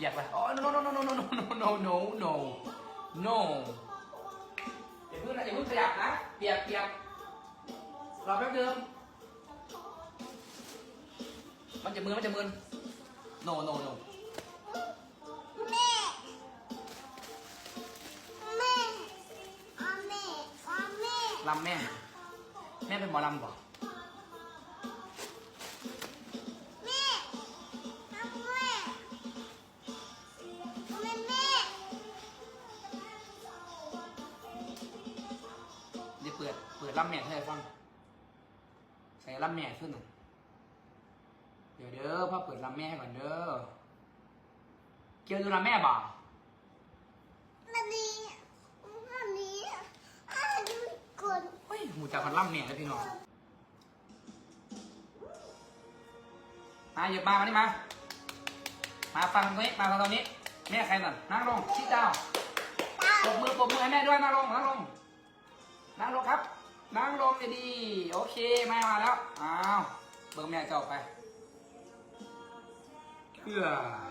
ປຽກລະ. ໂອ້ no no no no no no no no no no no. ຢ່າເພິ່ງນະ ຢ່າເພິ່ງຂະຫຍັບນະ. ປຽກ ປຽກ. ລໍແປັບໜຶ່ງ. ມັນຈະມືນ ມັນຈະມືນ. No no no. ແມ່ ແມ່ ອາແມ່ ອາແມ່ ລຳແມ່. ແມ່ເປັນໝໍລຳບໍ? ແມ່ ອາແມ່ ແມ່ ແມ່. ດຽວເປີດ ເປີດລຳແມ່ໃຫ້ຟັງ. ໃສ່ລຳແມ່ຊຸດໜຶ່ງ. ດຽວເດີ ພາເປີດລຳແມ່ໃຫ້ກ່ອນເດີ. ກ່ຽວຢູ່ລຳແມ່ບໍ? ລຳນີ້ ລຳນີ້ ອ້າ ຢູ່ກ່ອນ. ໂອ້ຍ ຮູ້ຈັກຮອດລຳແມ່ເລີຍພີ່ນ້ອງ. ມາ ຢາກມາ ມານີ້ມາ. ມາຟັງຕົງນີ້ ມາຟັງຕົງນີ້. ແມ່ໃຄນັ້ນ? ນັ່ງລົງ ຊິດດາວ. ປົບມື ປົບມືໃຫ້ແມ່ດ້ວຍ. ນັ່ງລົງ ນັ່ງລົງ. ນັ່ງລົງຄັບ ນັ່ງລົງດີໆ. ໂອເຄ ແມ່ມາແລ້ວ. ອ້າວ ເບິ່ງແມ່ເຈົ້າໄປ. ເອີ